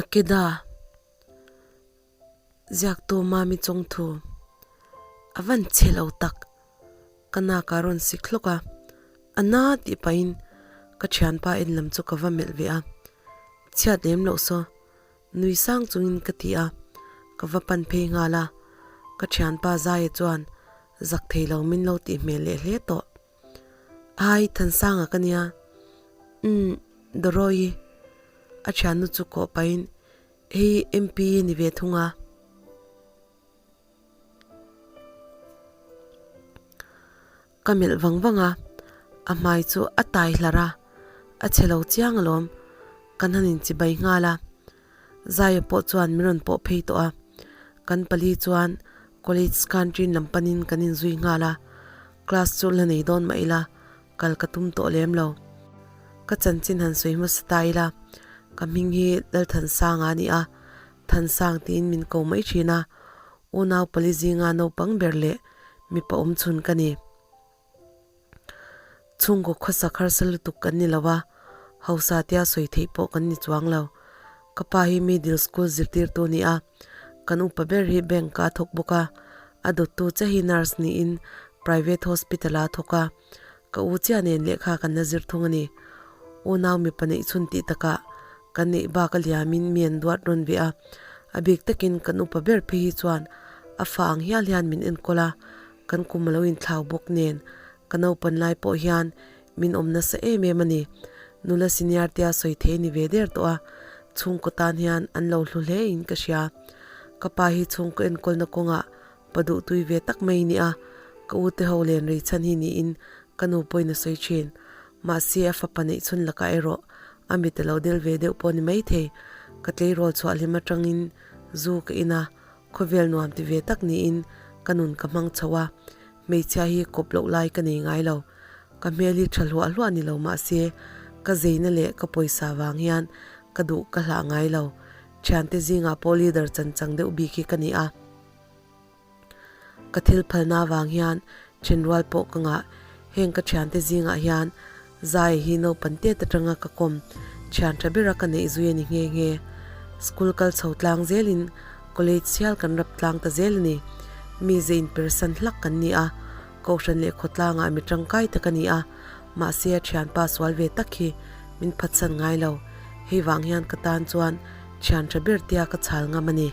Akeda ziaktu Mami Chawngthu a van chhe lo tak ka nak ah rawn sik hlawk a, a na tih pahin ka thianpa en lam chu ka va melh ve a, chhiat lem loh saw nui sang chungin ka ti a, ka va pan phei nghal a, ka thianpa Zaia chuan zak thei lo min lo tih hmel leh hle tawh. Ai, Thansanga ka nia. Umm, Doroyi. A thiannu chu kawh pahin, Hei MP ni ve thung a. Ka melh vang vang a, a hmai chu a tai hlarh a, a chhe lo chiang alawm. Kan han inchibai nghal a. Zaia pawh chuan min rawn pawh phei tawh a, kan pali chuan college canteen lam panin kan inzui nghal a, class chu la nei dawn mah ila kal ka tum tawh lem lo. Ka chanchin han sawi hmasa ta ila, ka hming hi Lalthansanga a ni a, Thansang tiin min ko mai thin a, unau pali zinga naupang ber leh mipa awmchhun ka ni. Chhungkaw khawsak harsa lutuk kan ni lo a, hausa tia sawi theih pawh kan ni chuang lo. Ka pa hi middle school zirtirtu a ni a, kan upa ber hi bank ah a thawk bawk a, a dawttu che hi nurse niin private hospital ah a thawk a, ka u chiah nen lehkha kan la zir thung a ni. Unau mipa neih chhun tih takah kan neih bak a liamin mi an duat rawn ve a, a bik takin kan upa ber phei hi chuan a fa ang hial hian min enkawl a, Kan kum a lo inthlau bawk nen ka naupan lai pawh hian min awm nasa em em a ni. Nula senior tia sawi thei a ni ve der tawh a, chhungkaw tan hian an lo hlu hle in ka hria. Ka pa hi chhungkaw enkawlna kawngah pa duhtui ve tak mai ni a, ka u te ho len rei chhan hi niin ka nu pawhin a sawi thin. Mahse a fapa neih chhun lakah erawh a mit a lo del ve deuh pawh a ni maithei. Ka tleirawl chhuah hlim atangin zu ka in a, Khawvel nuam ti ve tak niin ka nun ka hmang chho a, hmeichhia hi kawp loh lai ka nei ngai lo. Ka hmel hi tha hluah hluah ni lo mahse ka zeina leh ka pawisa vang hian ka duh ka hlah ngai lo. Thiante zingah pawh leader chanchang deuh bik hi ka ni a. Ka thil phalna vang hian thenrual pawh ka ngah. Heng ka thiante zingah hian Zai hi naupang tet atanga ka kawm thian tha bera ka neih zui a ni nghe nghe. School kal chho tlang zelin college hial kan rap tlang ta zel a ni. Mi ze inpersan hlak kan ni a, kohhran leh khawtlangah mi tangkai tak a ni a, mahse a thianpa sual ve tak hi min phatsan ngai lo. Hei vang hian ka tan chuan thian tha ber tia ka chhal ngam a ni.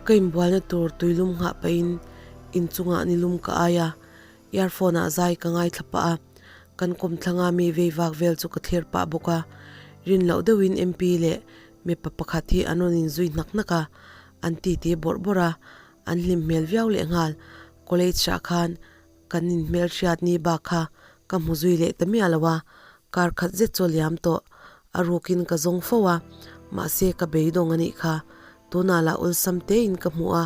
Ka inbualna tur tuilum nghah pahin inchungah nilum ka ai a, earphone ah zai ka ngaithla pah a, kan kawmthlanga mi vei vak vel chu ka thlir pah bawk a, rin loh deuhin MP leh mipa pakhat hi an rawn inzui hnak hnak a, an titi bawrh bawrh a, an hlim hmel viau lehnghal, college ah khan Kan inhmelhriat ni bak kha ka hmu zui leh ta miah lo a, kar khat zet chu a liam tawh. A rukin ka zawng fo a, mahse ka beidawng a nih kha. Tunah lah awlsam tein ka hmu a,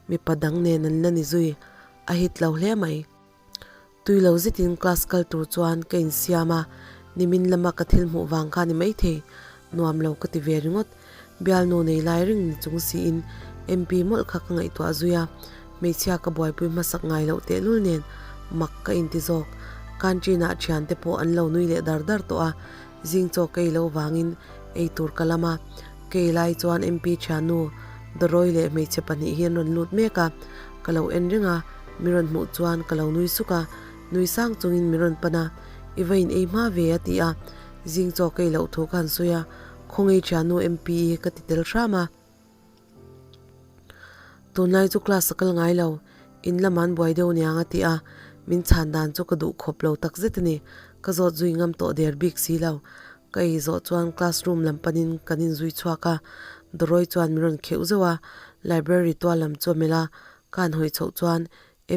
mipa dang nen an la ni zui. A hit lo hle mai. Tui lo zetin class kal tur chuan ka insiam a, nimin lama ka thil hmuh vang kha ni maithei. Nuam lo ka ti ve ringawt. Bialnu nei lai ring ni chung siin MP mawlh kha ka ngaihtuah zui a, hmeichhia ka buaipui hmasak ngai loh tehlul nen mak ka inti zawk. Canteen ah thiante pawh an lo nui leh dar dar tawh a, zing chaw ka ei lo vangin ei tur ka lam a. Ka ei lai chuan MP thiannu Dawrawi leh hmeichhe pahnih hi an rawn lut mek a, ka lo en reng a, mi rawn hmuh chuan ka lo nui suk a, nui sang chungin mi rawn pan a, I va in ei hma ve a ti a, zing chaw ka ei loh thu ka han sawi a, Khawngaih thiannu MP ka ti tel hram a. Tunlai chu class a kal ngai lo, in lam an buai deuh niang a ti a, min chhan dan chu ka duh khawp lo tak zet a ni. Ka zawt zui ngam tawh der bik si lo. Ka ei zawh chuan classroom lam panin kan inzui chhuak a, Dawrawi chuan min rawn kheuh zeuh a, library tual lam chu a melh a, ka han hawi chhoh chuan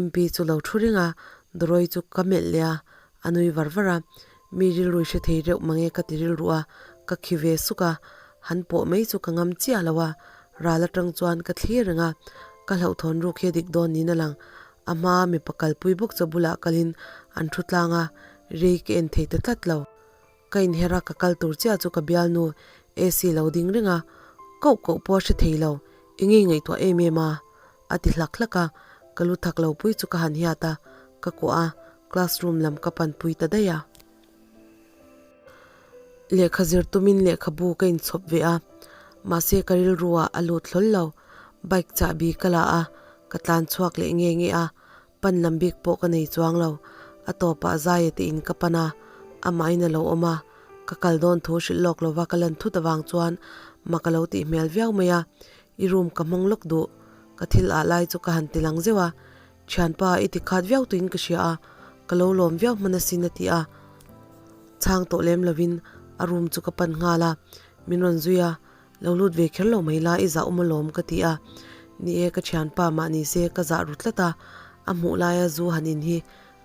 MP chu lo thu reng a, Dawrawi chu ka melh leh a, a nui var var a, Mi rilru i hre thei reuh mange ka ti rilru a, ka khi ve suk a, han pawh mai chu ka ngam chiah lo a, ral atang chuan ka thlir reng a, ka hlauhthawn ruk hi a dik dawn niin a lang. A hma mipa kalpui bawk chaw bulah kalin an thu tlang a, rei ka en thei ta tlat lo. Ka inher a, ka kal tur chiah chu ka bialnu AC lo ding reng a, koh koh pawh a hre thei lo, enge i ngaihtuah em em a? A ti hlak hlak a, ka lu thak lo pui chu ka han hiat a, ka kuah a, classroom lam ka panpui ta daih a. Lehkha zir tumin lehkhabu ka inchhawp ve a, mahse ka rilru ah a lut hlawl lo. Bike chahbi ka la a, ka tlan chhuak leh nge nge a, pan lam bik pawh ka nei chuang lo. A tawpah Zaia te in ka pan a, amahin a lo awm a, ka kal dawn thu hrilh lawk lova ka lan thut avang chuan mak a lo tih hmel viau mai a, i room ka hmang lawk duh, ka thil ah lai chu ka han ti lang zeuh a, Thianpa i ti khat viau tuin ka hria a, ka lo lawm viau hman asin a ti a. Chhang tawh lem lovin a room chu ka pan nghal a, min rawn zui a, lo lut ve kher lo mai la i zah awm alawm ka ti a. Ni e ka thianpa mah ni se ka zah ru tlat a, a hmuh laia zu han in hi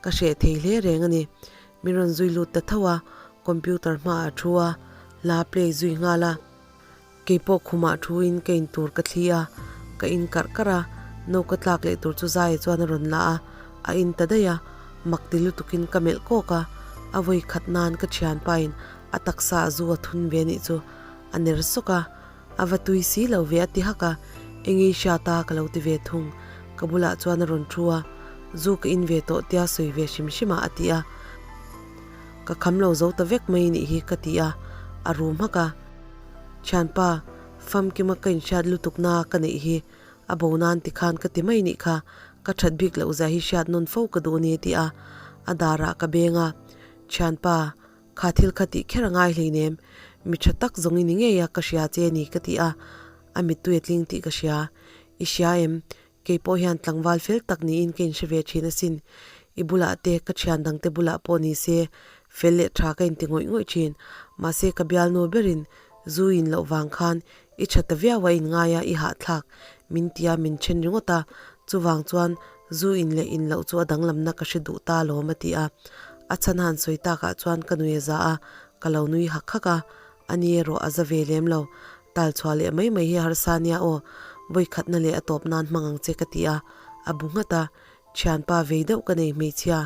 ka hreh thei hle reng a ni. Min rawn zui lut ta tho a, computer hmaah a thu a, hla play zui nghal a. Keipawh khumah thuin ka in tur ka thli a, ka in karh karh a, no ka tlak leh tur chu Zaia chuan a rawn la a, a in ta daih a, mak ti lutukin ka melh kawk a, a vawi khat nan ka thianpain a taksa a zu a thun ve nih chu a ner sawk a, a va tui si lo ve a ti hak a, eng i hria ta ka lo ti ve thung, ka bulah chuan a rawn thu a, zu ka in ve tawh tia sawi ve hrim hrim a a ti a, ka kham lo zo ta vek mai nih hi ka ti a, a rum hak a. Thianpa, famkima ka inhriat lutukna ka neih hi a bo nan tikhan ka ti mai nih kha, ka that bik loh zia hi hriat nawn fo ka duh ni ti a, a darah ka beng a. Thianpa, kha thil kha tih kher a ngai hleinem, mi tha tak zawng i ni ngei a ka hria che ni ka ti a, a mittui a tling tih ka hria. I hria em? Kei pawh hian tlangval fel tak niin ka inhre ve thin asin. I bulah te, ka thian dangte bulah pawh ni se, fel leh tha ka inti ngawih ngawih thin. Mahse ka bialnu berin zu in loh vang khan i tha ta viau a inngai a, i hahthlak min tia min then ringawt a, chuvang chuan zu in leh in loh chu a danglamna ka hre duh ta alawm a ti a. A chhan han sawi takah chuan ka nui a za a, ka lo nui hak hak a, ani erawh a za ve lem lo. Tal chhuah leh mai mai hi harsa nia aw, vawi khatna leh a tawp nan hmang ang che ka ti a, a bu nghat a, thianpa vei deuh ka nei hmeichhia,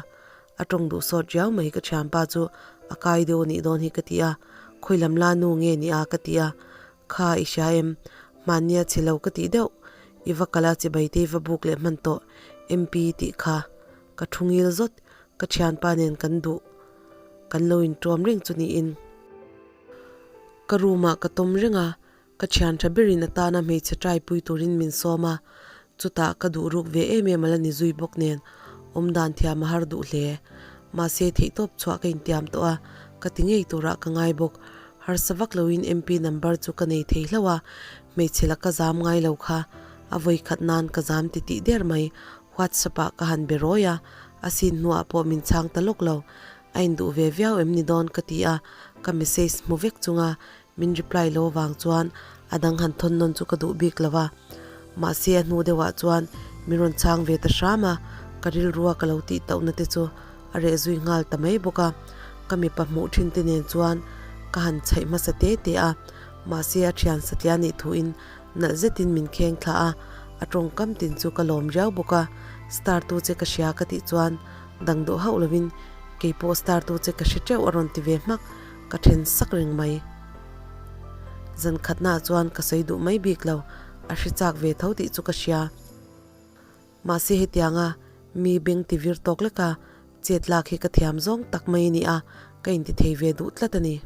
a tawng duh sawt riau mai ka thianpa chu a kai deuh a nih dawn hi ka ti a, khawi lam la nu nge ni a ka ti a, kha i hria em, hmannia chhe lo ka tih deuh, i va kal a chibai te i va buk leh hman tawh MP tih kha ka thu ngil zawt, ka thianpa nen kan duh kan lo intuam reng chu niin. Ka room ah ka tawm reng a, ka thian tha berin atana hmeichhe try pui turin min sawm a, chutah ka duh ruk ve em em ala ni zui bawk nen awmdan thiam a har duh hle. Mahse theihtawp chhuah ka intiam tawh a, ka ti ngei turah ka ngai bawk. Harsa vak loin MP number chu ka nei thei hlauh a, hmeichhe la ka zam ngai lo kha a vawi khat nan ka zam ti tih der mai. WhatsApp ah ka han be rawi a, a sin hnuah pawh min chhang ta lawk lo. A induh ve viau em ni dawn ka ti a, ka message hmu vek chunga min reply lo vang chuan a dang han thawn nawn chu ka duh bik lo a. Mahse a hnu deuhah chuan min rawn chhang ve ta hram a, ka rilrua ka lo tih tauhna te chu a reh zui nghal ta mai bawk a. Ka mipa hmuh thin te nen chuan ka han chhaih hmasa te te a, mahse a thian satliah nih thuin nalh zetin min kheng thla a, a tawngkam tin chu ka lawm riau bawk a, star tu che ka hria ka tih chuan Dang duh hauh lovin kei pawh star tu che ka hre teuh a rawn ti ve hmak, ka then sak reng mai. Zan khatnaah chuan ka sawi duh mai bik lo, a hre chak ve tho tih chu ka hria. Mahse hetianga mi beng ti vir tawk leka chet lak hi ka thiam zawng tak mai a ni a, ka inti thei ve duh tlat a ni.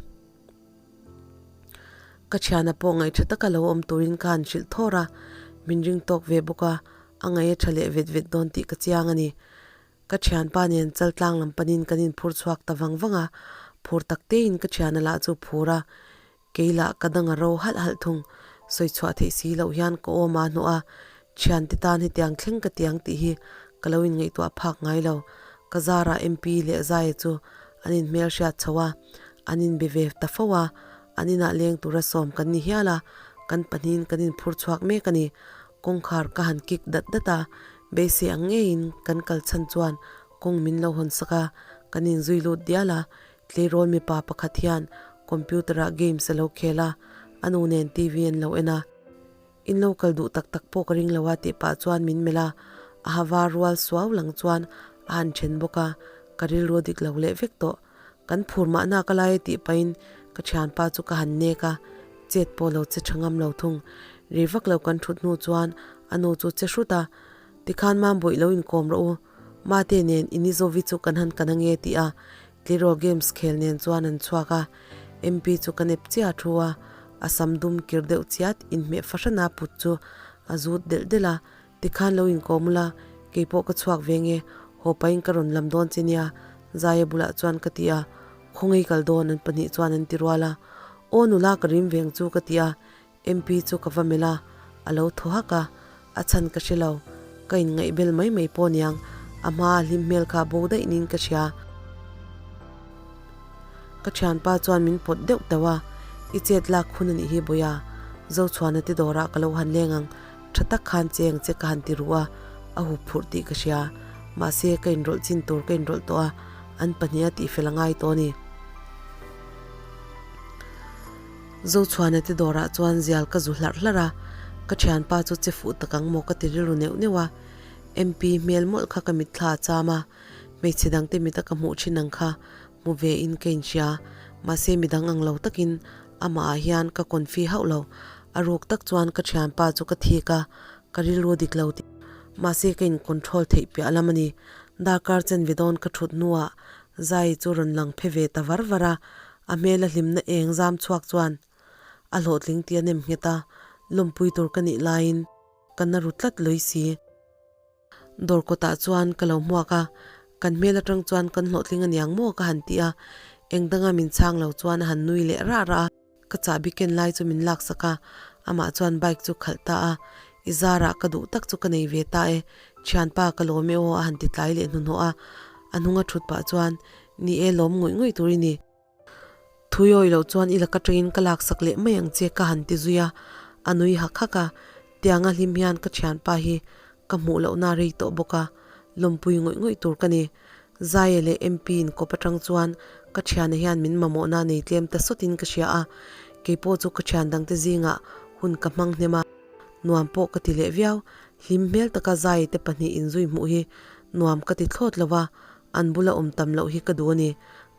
Ka thiana pawh ngaih tha taka lo awm turin ka han hrilh thawr a, min ring tawk ve bawk a, a ngaih a tha leh vet vet dawn tih ka chiang a ni. Ka thianpa nen chaltlang lam panin kan inphur chhuak ta vang vang a, phur tak tein ka thiana lah chu phur a, kei lah ka dang a ro halh halh thung. Sawi chhuah theih si loh hian ka awm a hnawh a, thiante tan hetiang thleng ka tiang tih hi ka lo inngaihtuah phak ngai lo. Ka zarah MP leh Zaia chu an inhmelhriat chho a, an inbe ve ta fo a, an inah leng tura sawm kan ni hial a, kan pahnihin kan inphur chhuak mek a ni. Kawngkhar ka han kik dat dat a, beisei ang ngeiin kan kal chhan chuan kawng min lo hawn sak a, kan inzui lut dial a, tleirawl mipa pakhat hian computer ah games a lo khel a, a nu nen TV an lo en a. In lo kal duh tak tak pawh ka ring lo a tih pah chuan min melh a, a ha var rual suau lang chuan a han then bawk a, ka rilru a dik lo leh vek tawh. Kan phur mahna ka lai a tih pahin ka thianpa chu ka han nek a, chet pawh lo che tha ngam lo thung. Rei vak lo kan thut hnu chuan a nu chu che hrut a, Tikhan Mambawih lo inkawm rawh u, Mate nen Inizovi chu kan han kan ange tih a, Tleirawl games khel nen chuan an chhuak a. MP chu ka nep chiah a thu a, a sam dum kir deuh chiat inhmeh fahrana put chu a zut delh delh a, Tikhan lo inkawm ula, keipawh ka chhuak ve nge, haw pahin ka rawn lam dawn che nia, Zaia bulah chuan ka ti a, Khawngaih kal dawn an pahnih chuan an ti rual a, Aw nula ka rim veng chu ka ti a, MP chu ka va melh a, a lo thaw hak a, a chhan ka hre lo, ka inngaih bel mai mai pawh niang, a hmaa hlim hmel kha bo daih niin ka hria. Ka thianpa chuan min pawt deuh tauh a, I chet lak hun a nih hi Bawia, Zochhuana te dawrah ka lo han leng ang, tha tak khan cheng che ka han ti ruh a, a hup phurh tih ka hria. Mahse, ka inrawlh chin tur ka inrawlh tawh a, an pahniha tihfel a ngai tawh a ni. Zochhuana te dawrah chuan zial ka zu hlarh hlarh a, ka thianpa chu che fuh tak ang maw ka ti rilru neuh neuh a. MP hmel mawlh kha ka mitthla a cham a, hmeichhe dangte mita ka hmuh thin ang kha hmu ve in ka inhria. Mahse midang ang lo takin amah ah hian ka confi hauh lo. A ruk tak chuan ka thianpa chu ka thik a, ka rilru dik lo tih. Mahse ka in control theih piah lam a ni. Darkar chen ve dawn ka thut hnuah Zai chu rawn lang phe ve ta var var a, A hmela hlimna eng zam chhuak chuan a hlawhtling tih a nem nghet a, lawmpui tur ka nih laiin ka na ru tlat lui si. Dawr kawtah chuan ka lo hmuak a, kan hmel atang chuan kan hlawhtling aniang maw ka han ti a, eng danga min chhang lo chuan a han nui leh rah rah a. Ka chahbi ken lai chu min laksak a, amah chuan bike chu khalh ta a, I zarah ka duh tak chu ka nei ve ta e, thianpa ka lawm e aw a han ti tlai leh hnuhnawh a, a hnunga thut pah chuan Ni e lawm ngawih ngawih tur i ni. Thui awi loh chuan i laka tangin ka laksak leh mai ang che ka han ti zui a, a nui hak hak a, tianga hlim hian ka thianpa hi ka hmuh lohna rei tawh bawk a, lawmpui ngawih ngawih tur ka ni. Zaia leh MP in kawp atang chuan ka thiana hian min mamawhna nei tlem ta sawtin ka hria a, keipawh chu ka thian dangte zingah hun ka hmang hnem a, nuam pawh ka ti leh viau. Hlim hmel taka Zaia te pahnih inzui hmuh hi nuam ka ti thlawt lo a, An bula awm tam loh hi ka duh a ni.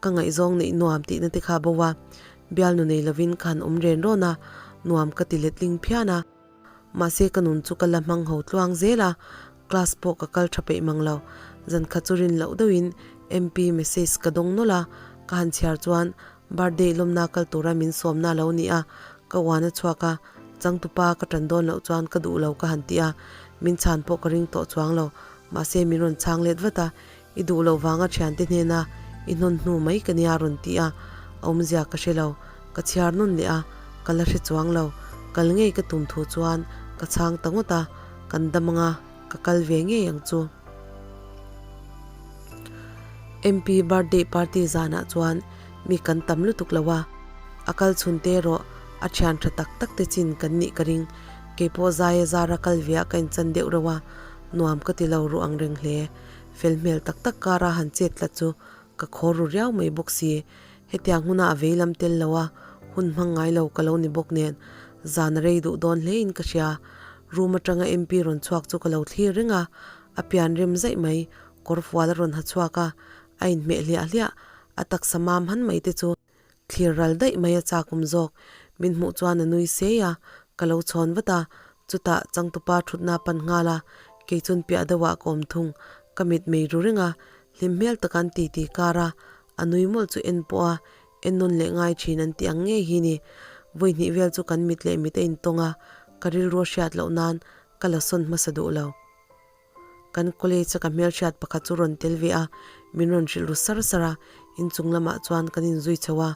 Ka ngaihzawng neih nuam tihna te kha bo a, bialnu nei lovin ka han awm ren rawn a, nuam ka ti letling phian a. Mahse ka nun chu ka la hmang ho tluang zel a, class pawh ka kal tha peih mang lo. Zan khat chu rin loh deuhin MP message ka dawng nawlh a, ka han chhiar chuan birthday lawmna kal tura min sawmna a lo ni a, ka uan a chhuak a, changtupa ka tan dawn loh chuan ka duh lo ka han ti a, min chhan pawh ka ring tawh chuang lo. Mahse min rawn chhang let vat a, I duh loh vanga thiante hnena i hnawn hnu mai ka nia rawn ti a, a awmzia ka hre lo. Ka chhiar nawn leh a, ka la hre chuang lo. Kal ngei ka tum thu chuan ka chhang ta ngawt a, kan dam anga ka kal ve ngei ang chu. MP birthday party zanah chuan mi kan tam lutuk lo a, a kal chhun te erawh a thian tha tak tak te chin kan nih ka ring. Keipawh zaia zara kal ve ah ka inchan deuh reuh a, nuam ka ti lo ruh ang reng hle. Fel hmel tak tak kara han chet tlat chu ka khaw ru riau mai bawk si. Hetiang huna a vei lam tel lo a, hun hmang ngai lo ka lo ni bawk nen zan a rei duh dawn hle in ka hria. Room atanga MP rawn chhuak chu ka lo thlir reng a, a pian rem zaih mai, kawr fual a rawn ha chhuak a, a inhmeh hliah hliah, a taksa mam han mai te chu. Thlir ral daih mai a chak awm zawk. Min hmuh chuan a nui sei a, ka lo chhawn vat a, chutah changtupa thutna a pan nghal a, kei chun piah deuhah ka awm thung. Ka mit mei ru reng a, hlim hmel taka an titi kar a, a nui mawlh chu en pawh a, en nawn leh ngai thin an tih ang ngei hi ni. Vawi hnih vel chu kan mit leh mit a intawng a, ka rilru a hriat loh nan ka la sawn hmasa duh lo. Kan college a ka hmelhriat pakhat chu rawn tel ve a, min rawn hrilh ru sar sar a, inchung lamah chuan kan inzui chho a,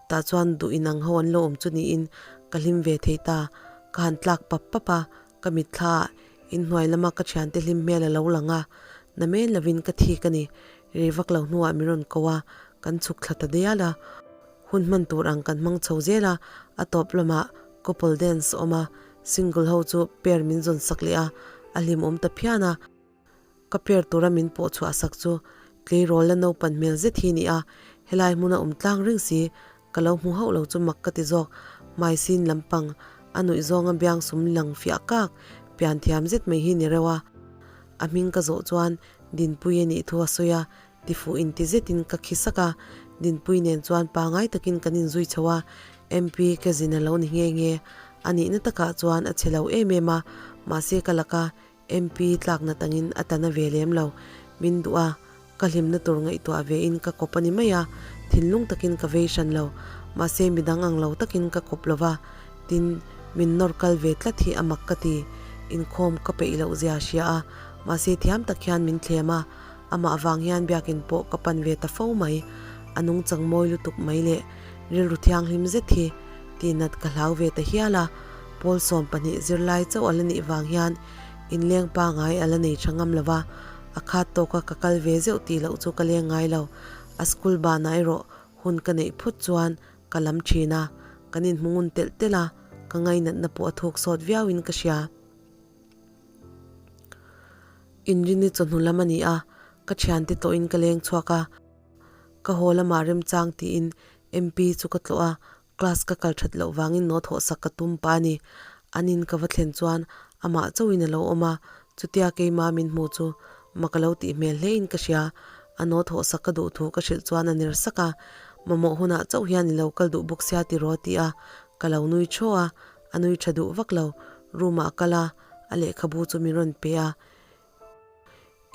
tah chuan duh inang ho an lo awm chu niin ka hlim ve thei ta, ka han tlak pap pap a, ka mitthla ah inhnuai lama ka thiante hlim hmel a lo lang a, na men lovin ka thik a ni, rei vak lo hnuah min rawn ko a, kan chhuk thla ta dial a, hun hman tur ang kan hmang chho zel a, a tawp lamah couple dance a awm a, Single ho chu pair min zawn sak leh a, a hlimawm ta phian a. Ka pair tura min pawh chhuah sak chu tleirawl la naupan hmel zet hi ni a, helai hmuna awm tlang reng si, ka lo hmu hauh lo chu mak ka ti zawk. Hmai sin lampang a nuih zawnga biang sum lang fiah kak, pian thiam zet mai hi ni reuh a. A hming ka zawh chuan Dinpui a nih thu a sawi a, Tifuh inti zetin ka khi sak a, Dinpui nen chuan pangai takin kan inzui chho a, MP ka zin a lo ni nghe nghe. A nihna takah chuan a che lo em em a, mahse ka laka MP tlakna tangin a tana ve lem lo. Min duh a, ka hlimna tur ngaihtuah vein ka kawp a ni mai a, thinlung takin ka vei hran lo. Mahse midang ang lo takin ka kawp lo va, tin, min nawr kal ve tlat hi a mak ka ti. Inkhawm ka peih loh zia hria a, mahse thiam tak hian min thlem a, amah vang hian biakin pawh ka pan ve ta fo mai. A nungchang mawi lutuk mai leh rilru thianghlim zet hi tihnat ka hlau ve ta hial a, pawl 12 zirlai chauh a la nih vang hian inleng pangai a la nei tha ngam lo va, a khat tawka ka kal ve zeuh tih loh chu ka leng ngai lo. A school banah erawh hun ka neih phut chuan ka lam thin a, kan inhmu ngun telh telh a, ka ngainatna pawh a thuk sawt viauin ka hria. Inrini chawhnu lam a ni a, ka thiante tlawhin ka leng chhuak a, ka haw lamah remchang tiin MP chu ka tlawh a, class ka kal that loh vangin note hawhsak ka tum pah a ni. An in ka va thlen chuan amah chauhin a lo awm a, chutia keimah min hmuh chu mak a lo tih hmel hlein ka hria. A note hawhsak ka duh thu ka hrilh chuan a ner sak a, mamawh hunah chauh hian i lo kal duh bawk sia tiraw ti a, ka lo nui thaw a, a nui tha duh vak lo. Room ah a kal a, a lehkhabu chu min rawn pe a.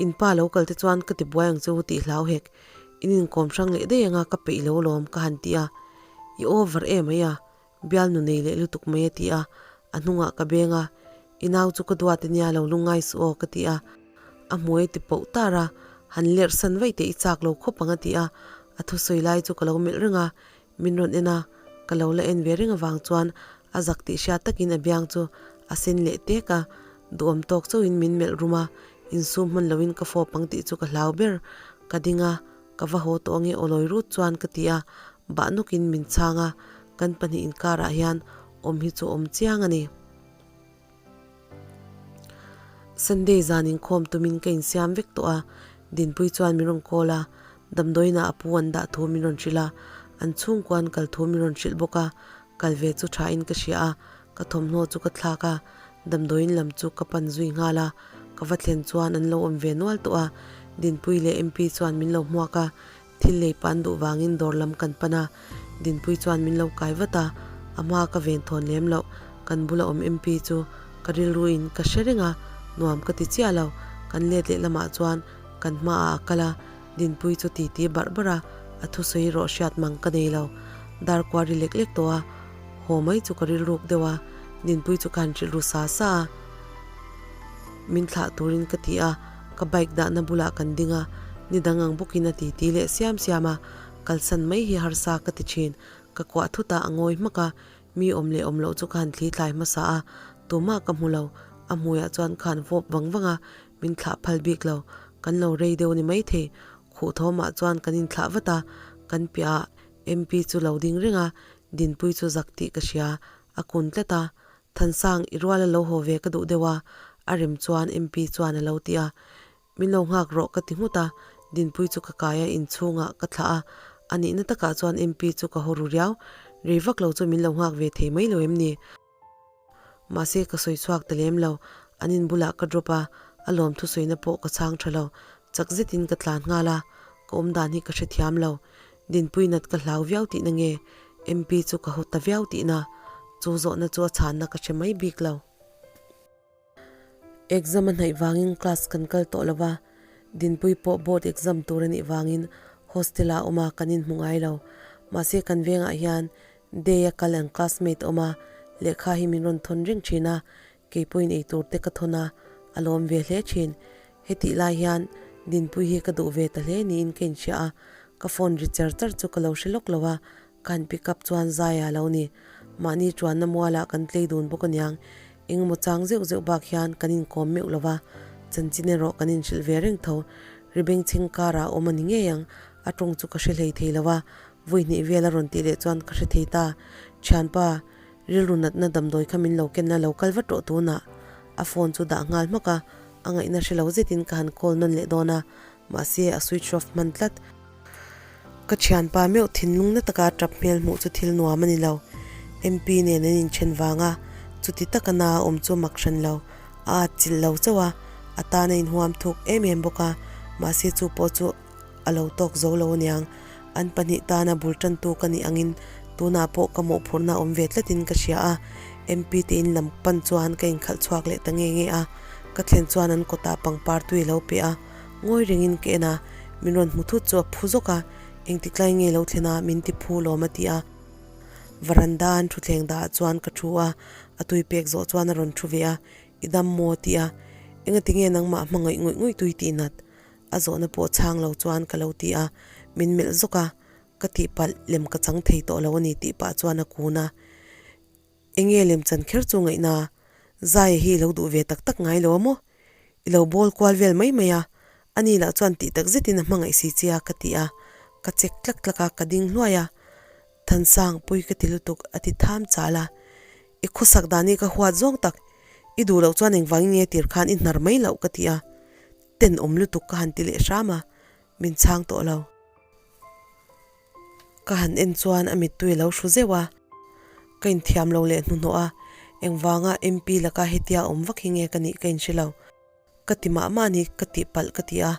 In pa lo kal te chuan ka ti buai ang che u tih hlau hek. In inkawm hrang leh daih anga ka peih lo lawm ka han ti a. I over em mai a, bialnu nei leh lutuk mai a ti a, a hnungah ka beng a. I nau chu ka duat ania lo lungngai suh aw ka ti a. A hmuai ti poh tar a, han lerh san vaih teh i chak lo khawp ang a ti a. A thusawi lai chu ka lo melh reng a, Min rawn en a, ka lo la en ve reng avang chuan a zak tih hriat takin a biang chu a sen leh tek a, duhawm tawk chauhin min melh rum a, insum hman loin ka fawp ang tih chu ka hlau ber. Ka ding a, ka va haw tawh ange awlawi rut chuan ka ti a, bah nawkin min chhang a, kan pahnih inkarah hian awm hi chu awm chiang a ni. Sunday zan inkhawm tumin ka insiam vek tawh a, Dinpui chuan min rawn call a, damdawiinah a pu an dah thu min rawn hrilh a, an chhungkua an kal thu min rawn hrilh bawk a, kal ve chu thain ka hria a, ka thawmhnaw chu ka thlak a, damdawiin lam chu ka pan zui nghal a, ka va thlen chuan an lo awm ve nual tawh a, Dinpui leh MP chuan min lo hmuak a, Thil lei pan duh vangin dawr lam kan pan a, Dinpui chuan min lo kai vat a, a hma ka ven thawn lem loh, kan bula awm MP chu ka rilruin ka hre reng a, nuam ka ti chiah lo, kan let leh lamah chuan kan hmaah a kal a, Dinpui chu titi barh barh a, a thusawi rawh hriat mang ka nei lo, dar kua ri lek lek tawh a, haw mai chu ka rilruk deuh a, Dinpui chu ka han hrilh ru sa sa a, min thlah turin ka ti a. Ka bike dahna bulah kan ding a, ni dang ang bawkin a titi leh siam siam a, kalsan mai hi harsa ka ti thin. Ka kuah thut a, a ngawi hmak a, mi awm leh awm loh chu ka han thli tlai hmasa a, tumah ka hmu lo, a hmuiah chuan ka han vawp vang vang a, min thlah phal bik lo, kan lo rei deuh ni maithei, khuh thawmah chuan kan inthlah vat a, kan piahah MP chu lo ding reng a, Dinpui chu zak tih ka hria, a kun tlat a, Thansang, i rual a lo haw ve ka duh deuh a, a rem chuan MP chuan a lo ti a. Min lo nghak rawh ka ti nghut a, Dinpui chu ka kai a, inchhungah ka thlah a, a nihna takah chuan MP chu ka haw ru riau, rei vak lo chu min lo nghak ve thei mai lo em ni? Mahse ka sawi chhuak ta lem lo, an in bulah ka drop a, a lawm thusawina pawh ka chhang tha lo, chak zetin ka tlan nghal a, ka awmdan hi ka hrethiam lo, Dinpui nat ka hlau viau tihna nge MP chu ka haw ta viau tihna? Chu zawhna chu a chhanna ka hre mai bik lo. Exam a hnaih vangin class kan kal tawh lo va, Dinpui pawh board exam tur a nih vangin hostel ah a awm a, kan inhmu ngai lo. Mahse kan vengah hian day a kal an classmate a awm a, lehkha hi min rawn thawn reng thin a, Kei pawhin ei tur te ka thawn a, a lawm ve hle thin. Hetih lai hian Dinpui hi ka duh ve ta hle niin ka inhria a, ka phone ri char char chu ka lo hre lawk lo a, ka han pick up chuan Zaia a lo ni. Mahni chuanna mualah kan tlei dun bawk aniang, engemaw chang zeuh zeuh bak hian kan inkawm meuh lo va, chanchin erawh kan inhrilh ve reng tho. Ri bengchheng karah a awm a ni ngei ang, a tawng chu ka hre hlei thei lo a, vawi hnih vel a rawn tih leh chuan ka hre thei ta. Thianpa. Rilru natna damdawi kha min lo ken a lo kal vat rawh tunah. A phone chu dah nghal hmak a, a ngaihna hre lo zetin ka han call nawn leh dawn a, mahse a switch off hman tlat. Ka thianpa meuh thinlung na taka tap hmel hmuh chu thil nuam a ni lo. MP nen an inthen vang a, chuti taka na a awm chu mak hran lo. A at chilh lo chauh a, a tan a inhuam thuk em em bawk a, mahse chu pawh chu a lo tawk zo lo aniang. An pahnih tana bul tantu ka nih angin tunah pawh ka mawhphurhna awm ve tlatin ka hria a, MP te in lam pan chuan ka inkhalh chhuak leh ta nge nge a, ka thlen chuan an kawtah pangpar tui a lo pe a, ngawi rengin ka en a, min rawn hmu thut chu a phu zawk a, engtik lai nge lo thlen a min ti phu lawm a ti a. Varanda an thutthleng dah ah chuan ka thu a, a tui pek zawh chuan a rawn thu ve a, I dam maw? ti a, Engati nge nangmah hmangaih ngawih ngawih tui tih nat? A zawhna pawh chhang lo chuan ka lo ti a, min melh zawk a, ka tihpalh lem ka chang thei tawh lo a ni tih pah chuan a kun a. Enge lem chan kher chu ngaihna? Zaia hi i lo duh ve tak tak ngai lo a maw? I lo bawl kual vel mai mai a, ani lah chuan tih tak zetin a hmangaih si che a ka ti a, ka chek tlak tlak a, ka ding hluai a, Thansang pui ka ti lutuk a ti tham chal a, I khawsak dan hi ka huat zawng tak, i duh loh chuan engvangin nge tir khan i hnar mai loh ka ti a, tenawm lutuk ka han ti leh hram a, min chhang tawh lo. Ka han en chuan a mittui a lo hru zeuh a, ka inthiam lo leh hnuhnawh a, engvanga MP laka hetia awm vak hi nge ka nih ka inhre lo. Ka ti mah mah ni ka tih palh ka ti a,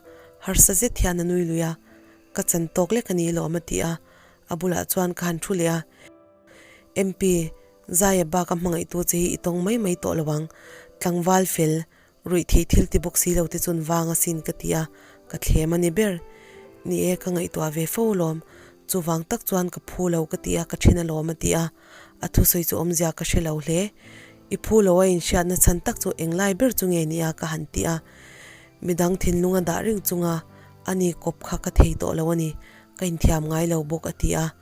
harsa zet hian a nui lui a, ka chan tawk lek a ni lawm a ti a, a bulah chuan ka han thu leh a, MP, Zaia bak a hmangaihtu che hi i tawng mai mai tawh lo ang, tlangval fel, Ruih theih thil ti bawk si lo te chuan vang asin ka ti a, ka thlem a ni ber. Ni e, ka ngaihtuah ve fo alawm. Chuvang tak chuan ka phu lo ka ti a, ka then alawm a ti a. A thusawi chu awmzia ka hre lo hle. I phu lo a inhriatna chhan tak chu englai ber chu nge ni a ka han ti a. Midang thinlung a dah reng chunga a ni kawp kha ka thei tawh lo a ni, ka inthiam ngai lo bawk a ti a.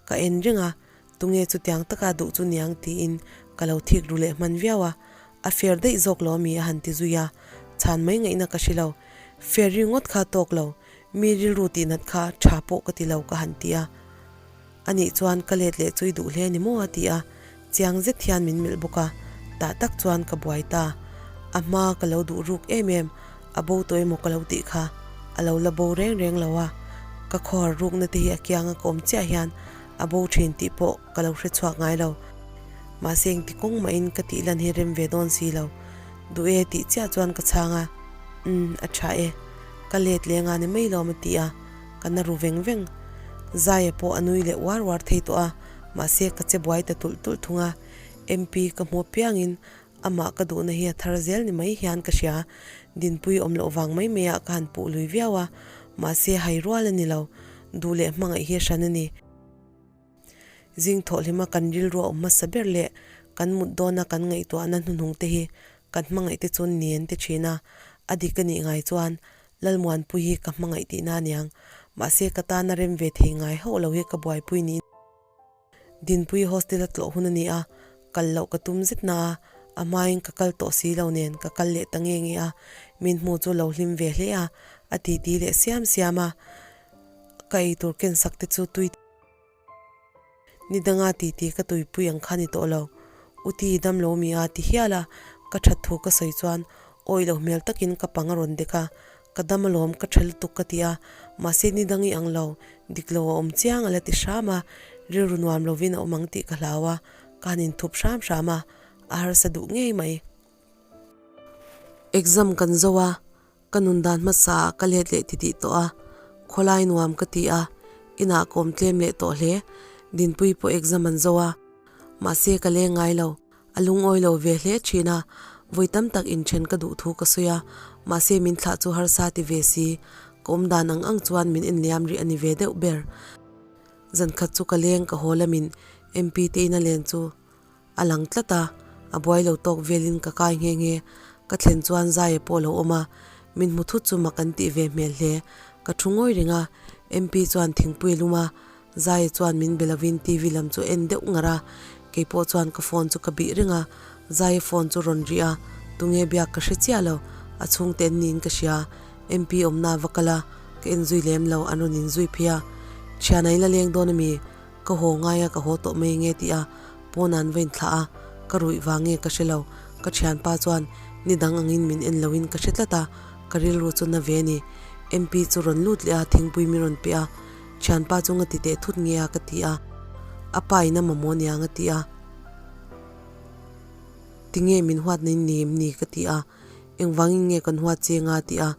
Ka en reng a, tunge chutiang taka duh chu niang tiin ka lo thik ru leh hman viau a, a fair daih zawk lo ami a han ti zui a, chhan mai ngaihna ka hre lo. Fair ringawt kha tawk lo, mi rilru tihnat kha tha pawh ka ti lo ka han ti a. Anih chuan ka let leh chu i duh hle ni maw a ti a, chiang zet hian min melh bawk a, tah tak chuan ka buai ta. A hma ka lo duh ruk em em, a bo tawh emaw ka lo tih kha a lo la bo reng reng lo a, ka khawhar rukna te hi a kianga ka awm chiah hian a bo thin tih pawh ka lo hre chhuak ngai lo. Mahse engti kawng mahin ka tih lan hi rem ve dawn si lo. Duh e tih chiah chuan ka chhang a, Umm a tha e, ka let leng a ni mai lawm a ti a, ka na ru veng veng. Zaia pawh a nui leh uar uar thei tawh a, mahse ka che buai ta tulh tulh thung a, MP ka hmu apiangin Amah ka duhna hi a thar zel ni mai hian ka hria. Dinpui awm loh vang mai maiah ka han puh lui viau a, mahse hai rual a ni lo. Duh leh hmangaih hi a hran a ni. Zing thawhhlima kan rilru a awm hmasa ber leh kan mut dawna kan ngaihtuahna hnuhnung te hi kan hmangaih te chuan ni an ti thin a, a dik a nih ngai chuan Lalmuanpui hi ka hmangaih tihna a niang. Mahse ka tana rem ve thei ngai hauh lo hi ka buaipui niin. Dinpui hostel a tlawh hun a ni a, kal loh ka tum zet na a, a hmain ka kal tawh si lo nen ka kal leh ta nge nge a, min hmu chu lo hlim ve hle a, a titi leh siam siam a, ka eitur ken sak te chu tui ni danga titi ka tuipui ang kha ni tawh lo, U Ti dam lo mi a ti hial a, ka that thu ka sawi chuan awih lo hmel takin ka pang a rawn dek a, Ka dam alawm ka tha lutuk ka ti a, mahse ni dang i ang lo, dik lo a awm chiang a la ti hram a, rilru nuam lovin a awm ang tih ka hlau a, ka han inthup hram hram a, a harsa duh ngei mai. Exam kan zo a, ka nun dan hmasa ah ka let leh titih tawh a, khawlai nuam ka ti a, inah ka awm tlem leh tawh hle, Dinpui pawh exam an zo a, mahse ka leng ngai lo. A lungawi lo ve hle thin a, vawi tam tak inthen ka duh thu ka sawi a, mahse min thlah chu harsa ti ve si, ka awm dan ang ang chuan min inliam rih a ni ve deuh ber. Zan khat chu ka leng ka haw lamin MP te ina len chu a lang tlat a, a buai lo tawk velin ka kai nghe nghe, ka thlen chuan Zaia pawh a lo awm a, min hmu thut chu mak an tih ve hmel hle, ka thu ngawi reng a, MP chuan thingpui a lum a, Zaia chuan min be lovin TV lam chu en deuh ngar a, keipawh chuan ka phone chu ka bih reng a, Zaia phone chu rawn rih a, tunge biak ka hre chiah lo, a chhungte an niin ka hria, MP awmna va kal a, ka en zui lem lo, an rawn inzui phei a, Thiana i la leng dawn ami? Ka haw ngai a, ka haw tawh mai nge tih a, pawn an va inthlah a, ka ruih vang nge ka hre lo, ka thianpa chuan ni dang angin min en loin ka hre tlat a, ka rilru chu na ve a ni, MP chu rawn lut leh a, thingpui min rawn pe a, Thianpa chu nga ti teh thut nge a ka ti a, a pa in a mamawh aniang a ti a, tinge min huat na in ni em ni ka ti a, engvangin nge kan huat che nga a ti a,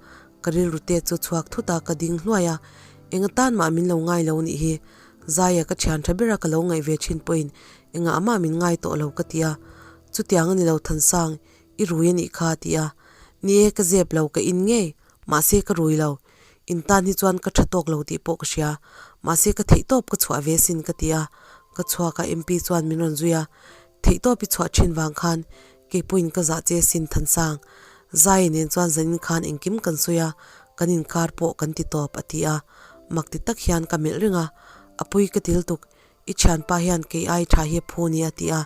ka rilru te chu chhuak thut a ka ding hluai a, enga tan mah min lo ngai lo nih hi, Zaia ka thian tha ber a ka lo ngaih ve thin pawhin engah mah min ngai tawh lo ka ti a, chutiang a ni lo Thansang, i rui a nih kha a ti a, ni e ka zep lo ka in ngei, mahse ka rui lo, In tan hi chuan ka tha tawk lo tih pawh ka hria, mahse ka theih tawp ka chhuah ve sin ka ti a, Ka chhuak a MP chuan min rawn zui a, theihtawp i chhuah thin vang khan keipawhin ka zah che sin Thansang. Zai nen chuan zanin khan engkim kan sawi a, kan inkar pawh kan ti tawp a ti a, mak ti tak hian ka melh reng a, a pui ka til tuk, i thianpa hian kei ai tha hi a phu ni a ti a,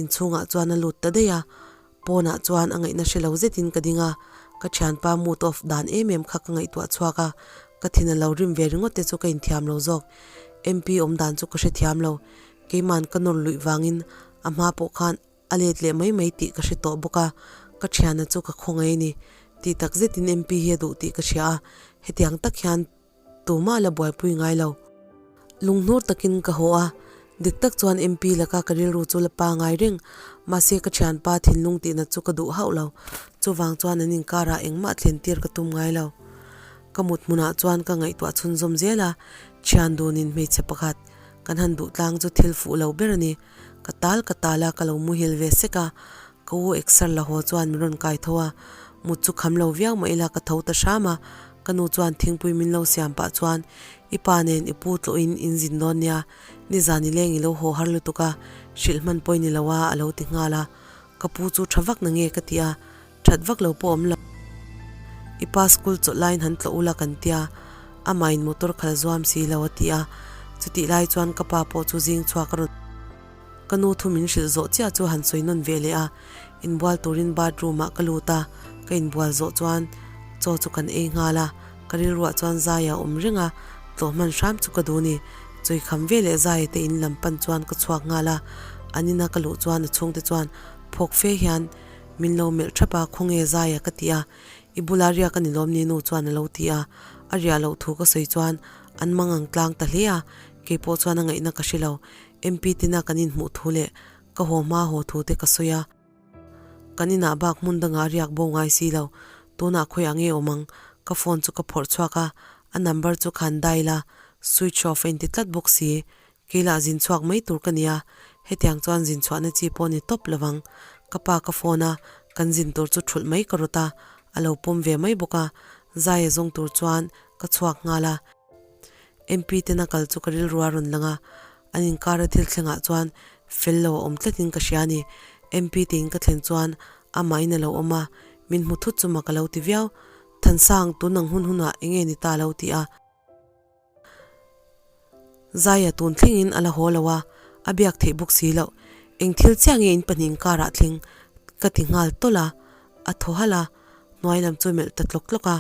inchhungah chuan a lut ta daih a, pawnah chuan a ngaihna hre lo zetin ka ding a, ka thianpa mood off dan em em kha ka ngaihtuah chhuak a, ka thin a lo rim ve ringawt te chu ka inthiam lo zawk, MP awm dan chu ka hrethiam lo, keiman ka nawr luih vangin a hma pawh khan A let leh mai mai tih ka hre tawh bawk a, ka thiana chu ka khaw ngei a ni. Tih tak zetin MP hi a duh tih ka hria a, hetiang tak hian tumah la buaipui ngai lo. Lunghnur takin ka haw a, dik tak chuan MP laka ka rilru chu la pangai reng, mahse ka thianpa thinlung tihnat chu ka duh hauh lo. Chuvang chuan an inkarah engmah thlen tir ka tum ngai lo. Ka mut hmunah chuan ka ngaihtuah chhunzawm zel a, thian dunin hmeichhe pakhat kan han duh tlang chu thil fuh lo ber a ni. Ka tal ka tal a, ka lo muhil ve sek a, ka u exer la haw chuan min rawn kai tho a, mut chu kham lo viau mah ila ka tho ta hram a, ka nu chuan thingpui min lo siam pah chuan i pa nen i pu tlawhin in zin dawn nia, nizan i leng i lo haw har lutuk a, hrilh hman pawh i ni lo a a lo ti nghal a, ka pu chu tha vak na nge ka ti a, that vak lo pawh awm lo. I pa school chawlh laiin han tlawh ula kan tia, amah in motor khal zuam si lo a ti a, chutih lai chuan ka pa pawh chu zing chhuak a rawn Ka nu thu min hrilh zawh chiah chu han sawi nawn ve leh a, inbual turin bathroom ah ka lut a, ka inbual zawh chuan chaw chu kan ei nghal a, ka rilruah chuan zai a awm reng a, tlawh hman hram chu ka duh ni, chawi kham ve leh zai te in lam pan chuan ka chhuak nghal a, an ina ka luh chuan a chhungte chuan phawk fe hian Min lo melh thap a, khawnge Zaia ka ti a, i bula riak a ni lawm ni nu chuan a lo ti a, a riah loh thu ka sawi chuan an mang ang tlang ta hle a, keipawh chuan a ngaihna ka hre lo, MP tina kan inhmuh thu leh ka haw hma haw thu te ka sawi a, kan inah bak hmun dangah a riak bo ngai si lo, tunah khawiah nge awm ang, ka phone chu ka phawrh chhuak a, a number chu khan dial a, switch off a inti tlat bawk si, Keilah zin chhuak mai tur ka nia, hetiang chuan zin chhuahna chi pawh ni tawp lovang. Ka pa ka phone a, kan zin tur chu thulh mai ka rawt a, a lo pawm ve mai bawk a, Zaia zawng tur chuan ka chhuak nghal a. MP tena kal chu ka rilru a rawn lang a, an inkara thil thlengah chuan fel lo a awm tlatin ka hria a ni. MP tein ka thlen chuan amahin a lo awm a, min hmu thut chu mak a lo ti viau. Thansang, tun ang hun hunah enge ni ta lo ti a. Zaia tun thlengin a la haw lo a, a biak theih bawk si loh. Eng thil chiah nge in pahnih karah thleng ka ti nghal tawlh a, a thaw halh a, hnuai lam chu melh ta tlawk tlawk a.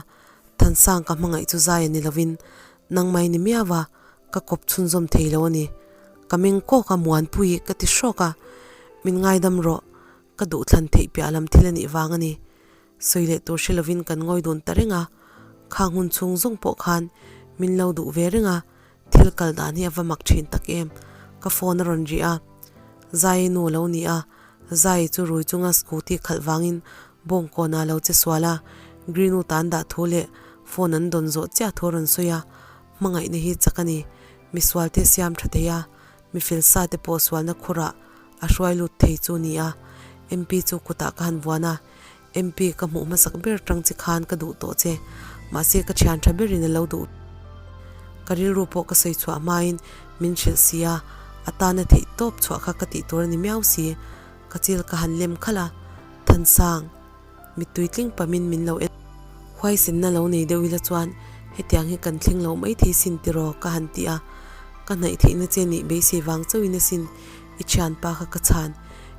Thansang ka hmangaih chu Zaia ni lovin nangmai ni miau a, ka kawp chhunzawm thei lo a ni. Ka meng kawk a, Muanpui ka ti hrawk a, min ngaidam rawh, ka duhthlan theih piah lam thil a nih vang a ni. Sawi leh tur hre lovin kan ngawi dun ta reng a, khang hun chhung zawng pawh khan min lo duh ve reng a, thil kal dan hi a va mak thin tak em. Ka phone a rawn ri a, Zai nu lo ni a, Zai chu rui chunga scooty khalh vangin bawngkawnah lo che sual a, Green-u tan dah thu leh phone an dawn zawh chiah thu a rawn sawi a, hmangaihna hi chak a ni, misualte siam tha thei a, mi fel sa te pawh sualna khurah a hruai lut thei chu ni a, MP chu kutah ka han vuan a, MP ka hmuh hmasak ber tang che khan ka duh tawh che, mahse ka thian tha berin a lo duh. Ka rilru pawh ka sawi chhuah hmain min hrilh si a, a tana theih tawp chhuah kha ka tih tur a ni miau si, ka chil ka han lem khalh a, Thansang. Mittui tling pamin min lo en. Huaisenna lo nei deuh ila chuan hetiang hi kan thleng lo mai thei sin tiraw ka han ti a, ka hnaih theihna che nih beisei vang chauhin asin i thianpa kha ka chhan.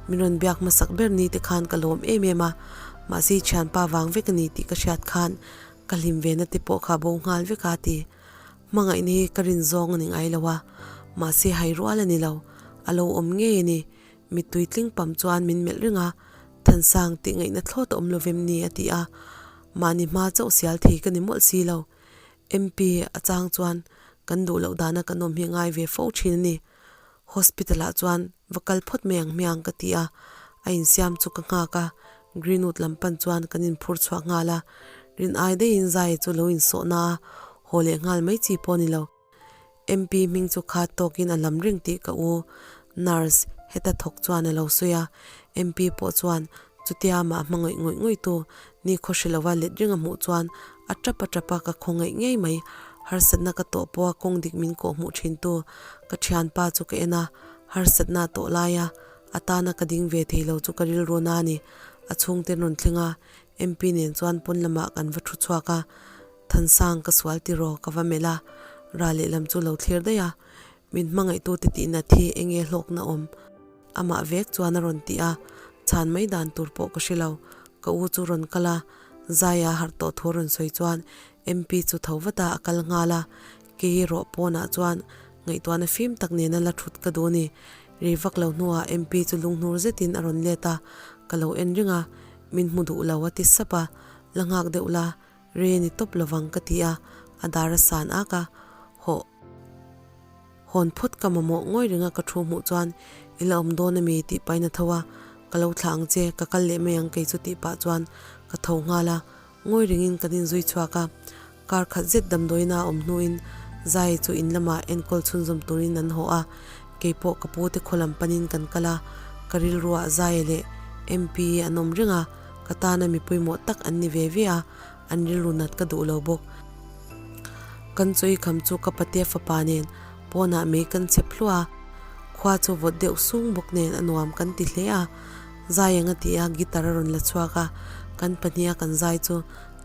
Min rawn biak hmasak ber ni te khan ka lawm em em a, mahse i thianpa vang vek a ni tih ka hriat khan ka hlim ve na te pawh kha bo nghal vek a ti. Hmangaihna hi ka rin zawng a ni ngai lo a, mahse hai rual a ni lo, a lo awm ngei a ni. Mittui tling pam chuan min melh reng a, Thansang tih ngaihna thlawt a awm lo vem ni a ti a, mahni hma chauh sial thei ka ni mawlh si lo. MP a chang chuan kan duh loh dana kan awm hi ngai ve fo thin a ni. Hospital ah chuan va kal phawt mai ang hmiang ka ti a, a insiam chu ka nghak a, Greenwood lam pan chuan kan inphur chhuah nghal a, rin ai daihin Zai chu lo insawh na a, haw leh nghal mai chi pawh a ni lo. MP hming chu khat tawkin a lam reng tih ka u nurse heta thawk chuan a lo sawi a, MP pawh chuan chutia amah hmangaih ngawih ngawih tu ni khaw hre lova let reng a hmuh chuan a tap a tap a ka khawngaih ngei mai, harsatna ka tawh pawha kawng dik min kawh hmuh thin tu ka thianpa chu ka en a, Harsatna tawh laia a tana ka ding ve thei lo chu ka rilru na a ni. A chhungte an rawn thleng a, MP nen chuan pawn lamah kan va thu chhuak a, Thansang ka sual tiraw ka va melh a, ra lehlam chu lo thlir daih a, min hmangaihtute tihnat hi eng nge hlawkna awm? Amah vek chuan a rawn ti a, chhan mai dan tur pawh ka hre lo. Ka u chu rawn kal a, Zaia harh tawh thu a rawn sawi chuan MP chu tho vat a, a kal nghal a. Kei erawh pawnah chuan ngaihtuahna fim tak nena la thut ka duh a ni. Rei vak lo hnuah MP chu lunghnur zetin a rawn let a, ka lo en reng a, min hmu duh lo a ti sap a, la nghak deuh la, rei a ni tawp lovang ka ti a, a dar a san ak a, hawh. Hawn phawt ka mamawh ngawi ringa ka thu hmuh chuan i la awm dawn ami tih pahin a tho a, ka lo thlah ang che, ka kal leh mai ang kei chu tih pah chuan ka tho nghal a, ngawi ringin kan inzui chhuak a, kar khat zet damdawiin a awm hnuin Zai chu in lamah enkawl chhunzawm turin an haw a, keipawh ka pu te khaw lam panin kan kal a, ka rilruah Zai leh MP an awm reng a, ka tana mi pawimawh tak an ni ve ve a, an rilru nat ka duh lo bawk. Kan chawi kham chu ka patea fapa nen pawnah mei kan chhep hluah a, khua chu vawt deuh sung bawk nen a nuam kan ti hle a. Zai eng a ti a, guitar a rawn la chhuak a, kan pahniha kan zai chu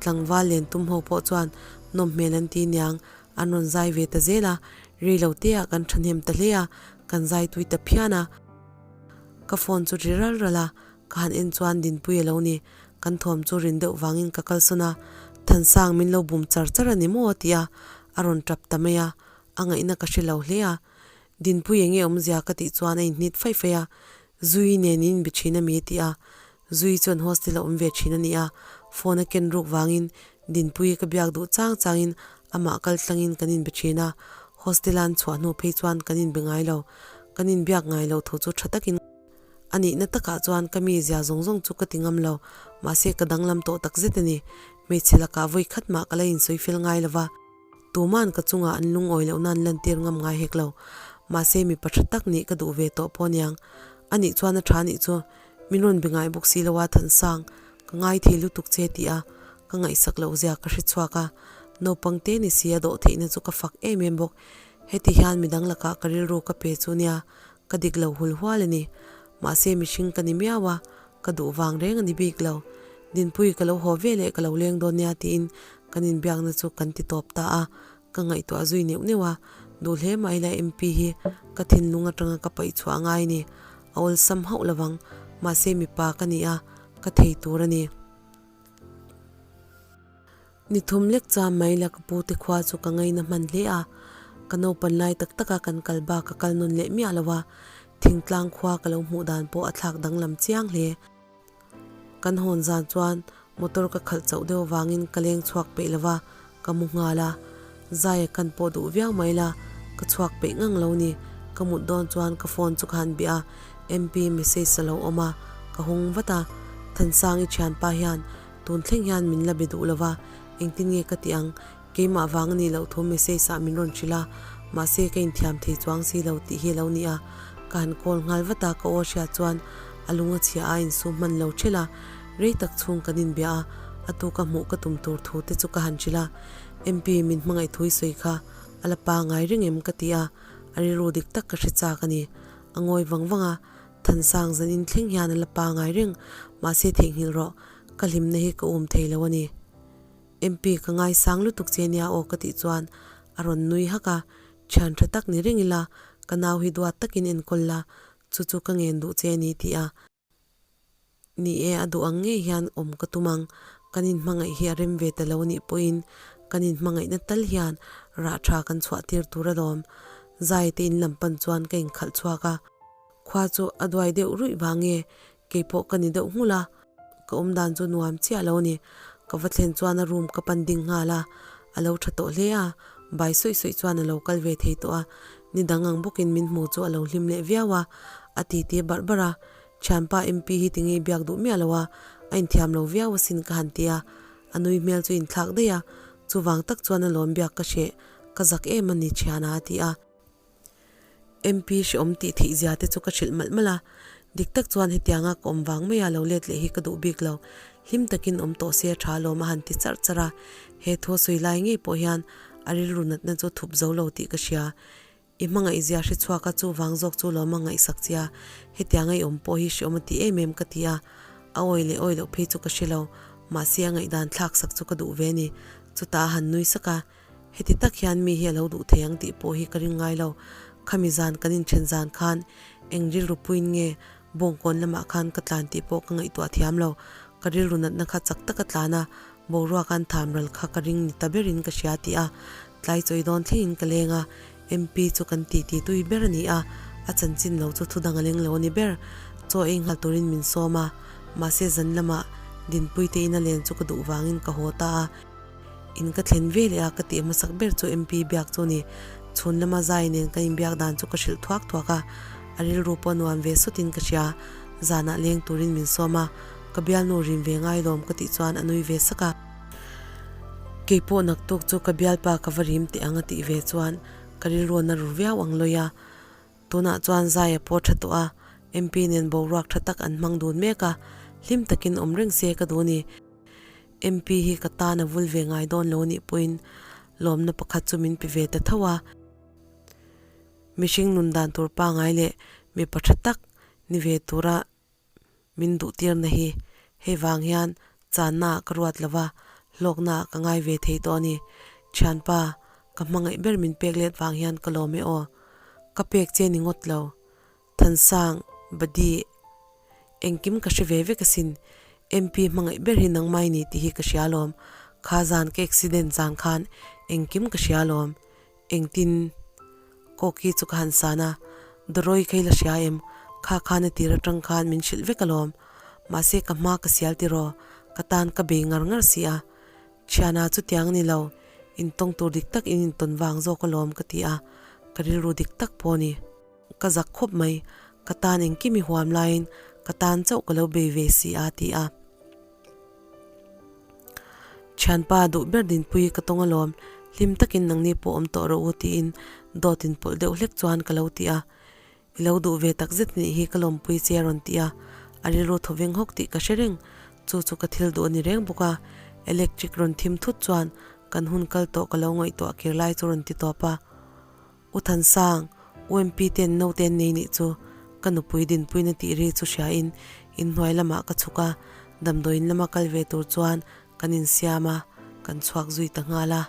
tlangval len tum ho pawh chuan nawm hmel an ti niang, an rawn zai ve ta zel a, rei lo te ah kan thahnem ta hle a, kan zai tui ta phian a. Ka phone chu ri ral ral a, ka han en chuan Dinpui a lo ni, Kan thawm chu rin deuh vangin ka kalsawn a, Thansang min lo bum char char a ni maw? ti a, a rawn tap ta mai a, a ngaihna ka hre lo hle a. Dinpui enge awmzia ka tih chuan a inhnit faih faih a, Zui nen in inbe thin a mi? ti a, Zui chuan hostel a awm ve thin a ni a, phone a ken ruk vangin Dinpui ka biak duh chang changin amah kal tlangin kan inbe thin a, hostel a an chhuah hnu phei chuan kan inbe ngai lo, kan inbiak ngai lo thu chu tha takin. A nihna takah chuan ka mi zia zawng zawng chu ka ti ngam lo, mahse ka danglam tawh tak zet a ni. Hmeichhe lakah vawi khat mah ka la insawi fel ngai lo va, tuma'n ka chungah an lungawi lohna an lantir ngam ngai hek lo. Mahse mipa tha tak nih ka duh ve tawh pawh aniang. A nih chuan a tha nih chu min rawn be ngai bawk si lo a, Thansang, ka ngai thei lutuk che tih a ka ngaihsak loh zia ka hre chhuak a. Naupang te ni si a dawh theihna chu ka fak em em bawk. Heti hian midang lakah ka rilru ka pe chu nia, Ka dik lo hul hual a ni. Mahse mihring ka ni miau a, ka duh vang reng a ni bik lo. Dinpui ka lo haw ve leh ka lo leng dawn nia tiin kan inbiakna chu kan ti tawp ta a, ka ngaihtuah zui neuh neuh a, duh hle mah ila MP hi ka thinlung atanga ka paih chhuah a ngai a ni. A awlsam hauh lovang, mahse mipa ka ni a, ka thei tur a ni. Ni thum lek cham mai la ka pu te khua chu ka ngaina hman hle a, ka naupan lai tak taka kan kal bak ka kal nawn leh miah lo a, thingtlang khua ka lo hmuh dan pawh a thlak danglam chiang hle. Kan hawn zan chuan motor ka khalh chauh deuh avangin ka leng chhuak peih lo va, ka mu nghal a, Zaia kan pawh duh viau mai la, ka chhuak peih ngang lo ni, ka mut dawn chuan ka phone chu ka han bih a, MP message a lo awm a, ka hung vat a, Thansangi thianpa hian Tun thleng hian min la be duh lo va, engtin nge ka tih ang? Keimah vang a nih loh thu message ah min rawn hrilh a, mahse ka inthiam thei chuang si lo tih hi a lo ni a. Ka han call nghal vat a, ka aw hriat chuan a lung a chhia a insum hman lo ṭhelh a, rei tak chhung kan inbia a, a tuka hmuh ka tum tur thu te chu ka han hrilh a. MP min hmangaih thu i sawi kha a la pangai reng em ka ti a, a rilru dik tak ka hre chak a ni. A ngawi vang vang a, Thansang zanin thleng hian a la pangai reng, mahse theihnghilh rawh, ka hlimna hi ka um thei lo a ni. MP ka ngaisang lutuk che nia aw ka tih chuan a rawn nui hak a, thian tha tak ni reng ila, ka nau hi duat takin enkawl la, chu chu ka ngen duh che a ni tih a. Ni e, a duh ang ngei hian awm ka tum ang, kan inhmangaih hi a rem ve ta lo a nih pawhin kan inhmangaihna tal hian rah tha kan chhuah tir tur alawm. Zai te in lam pan chuan ka inkhalh chhuak a. Khua chu a duai deuh ruih vang nge keipawh ka ni deuh nghulh a, ka awm dan chu nuam chiah lo a ni. Ka va thlen chuan a room ka pan ding nghal a, a lo tha tawh hle a, bai sawih sawih chuan a lo kal ve thei tawh a, ni dang ang bawkin min hmu chu a lo hlim leh viau a, a titi barh barh a, Thianpa MP hi tinge i biak duh miah lo a, a inthiam lo viau asin ka han ti a, a nui hmel chu inthlak daih a, chuvang tak chuan a lawm biak ka hreh, ka zak em a ni thiana a ti a. MP hreawm tih theih zia te chu ka hrilh malh malh a, dik tak chuan hetianga ka awm vang maia lo let leh hi ka duh bik lo, hlim takin awm tawh se a tha alawm a han ti charh charh a, he thu a sawi lai ngei pawh hian a rilru natna chu thup zo lo tih ka hria. I hmangaih zia hre chhuak a chuvang zawk chu lawm a ngaihsak che a, hetiang a i awm pawh hi hreawm a ti em em ka ti a, a awi leh awi loh phei chu ka hre lo, mahse a ngaihdan thlak sak chu ka duh ve a ni. Chutah a han nui sak a, heti tak hian mi hi a lo duh thei ang tih pawh hi ka ring ngai lo, khami zan kan inthen zan khan eng rilru puiin nge Bawngkawn lamah khan ka tlan tih pawh ka ngaihtuah thiam lo, ka rilru natna kha chak taka tlan a, boruak an tham ral kha ka ring ni ta berin ka hria tih a, tlai chawi dawn thlengin ka leng a, MP chu kan titi tui ber a ni a, a chanchin lo chu thudang a leng lo a ni ber. Chaw ei nghal turin min sawm a, mahse zan lamah Dinpuite ina len chu ka duh vangin ka haw ta a, in ka thlen ve leh a ka tih hmasak ber chu MP biak chu a ni. Chhun lama zai nen kan inbiak dan chu ka hrilh thuak thuak a, a rilru pawh nuam ve sutin ka hria. Zanah leng turin min sawm a, ka bialnu rim ve ngai lawm ka tih chuan a nui ve sak a. Keipawh naktuk chu ka bialpa ka va rim teh ang a tih ve chuan ka rilru a na ru viau ang lawi a. Tunah chuan zai a pawh tha tawh a, MP nen boruak tha tak an hmang dun mek a, hlim takin awm reng se ka duh a ni. MP hi ka tan a vul ve ngai dawn lo nih pawhin lawmna pakhat chu min pe ve ta tho a. Mihring nun dan tur pangai leh mipa tha tak ni ve tura min duh tirna hi hei vang hian channa ah ka ruat lo va, hlawkna ah ka ngai ve thei tawh a ni. Thianpa, ka hmangaih ber min pek let vang hian ka lawm e aw. Ka pek che ni ngawt lo. Thansang, Badi, engkim ka hre ve vek asin. MP hmangaih ber hi nangmah i ni tih hi ka hria alawm. Kha zan ka accident zan khan engkim ka hria alawm. Engtin? Kawki chu ka han san a, Dawrawi kha i la hria em? Kha khan a tir atang khan min hrilh vek alawm. Mahse ka hma ka sial tiraw, ka tan ka bei ngar ngar si a. Thiana chu tiang ni lo, intawng tur dik tak in intawn vang zawk alawm ka ti a, ka rilru dik tak pawh a ni. Ka zak khawp mai, ka tan engkim i huam laiin ka tan chauh ka lo bei ve si a ti a. Thianpa duh ber dinpui ka tawng alawm, hlim takin nangni pawh awm tawh rawh u tiin dawt in pawlh deuh hlek chuan ka lo ti a. I lo duh ve takzet nih hi ka lawmpui che a rawn ti a, a rilru thaw veng hawk tih ka hre reng, chu chu ka thil duh a ni reng bawk a. Electric rawn thim thut chuan kan hun kal tawh ka lo ngaihtuah kir lai chu rawn ti tawp a. U Thansang, UMP ten naute an nei nih chu ka nupui dinpuina tih ri chu hria in inhnuai lamah ka chhuk a, damdawiin lama kal ve tur chuan kan insiam a, kan chhuak zui ta nghal a.